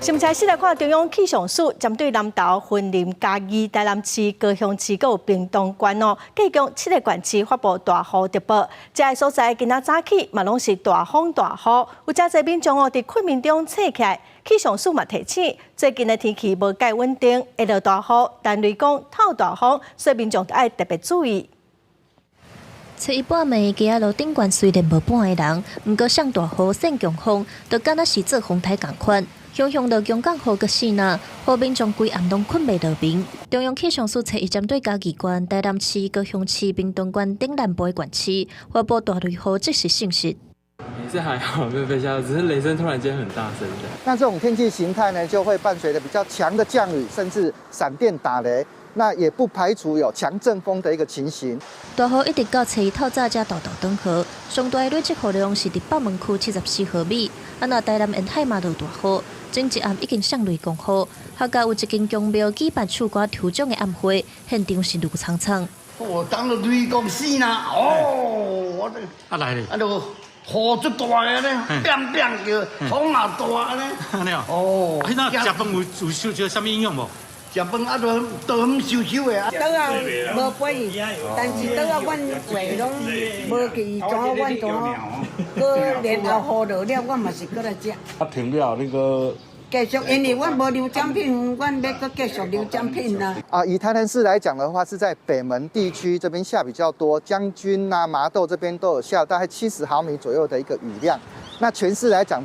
新聞先來看中央氣象署針對南投、雲林、嘉義、台南市、高雄市閣有屏東縣哦，計共七個縣市發布大雨特報。這个所在今仔早起嘛攏是大風大雨，有誠濟民眾哦佇困眠中醒起來。氣象署嘛提醒，最近的天氣無蓋穩定，會落大雨、但雷公、透大風，所以民眾愛特別注意。初一半暝，街仔路頂懸雖然無半个人，毋過上大雨、扇強風，就敢若是做風颱仝款。雄雄落強降雨閣四若，予民眾規暗攏睏袂落眠。中央氣象署初一針對嘉義縣、台南市、高雄市、屏東縣頂南部的縣市發布大雷雨即時信息。沒事，還好，沒有被嚇到，只是雷聲突然間很大聲。那這種天氣形態呢，就會伴隨著比較強的降雨，甚至閃電打雷。那也不排除有強陣風的一個情形。大雨一直到初一透早才沓沓轉雨，上大的累積雨量是佇北門區74毫米。啊，若台南沿海嘛落大雨，前一暗已經響雷公雨，客家有一間宮廟舉辦唱歌抽獎的暗會，現場是亂蒼蒼。哦，當了雷公死啦！哦，我這啊來咧，啊就雨足大个咧，變變叫，風也大咧。哦，彼陣食飯有受著啥物影響無？食飯啊，都都很收收的啊。桌仔無飛，但是桌仔阮話攏無記怎，阮怎，閣然後雨落了，阮嘛是閣來食。啊，停了那個。繼續，因為阮無留獎品，阮欲閣繼續留獎品啊。啊，以台南市來講的話，是在北門地區這邊下比較多，將軍啊、麻豆這邊都有下大概70毫米左右的一個雨量。那全市來講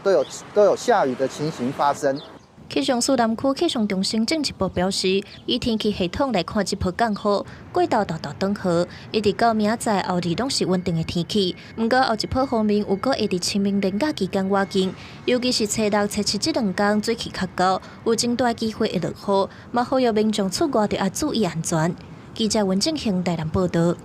都有下雨的情形發生。氣象署南區氣象中心進一步表示，以天氣系統來看，這波降雨過頭沓沓轉雨，一直到明仔載後日攏是穩定的天氣。毋過後一波鋒面有閣會佇清明連假期間倚近，尤其是初六、初七這兩工水氣較高，有真大機會會落雨，嘛呼籲民眾出外著愛注意安全。記者文正興台南報道。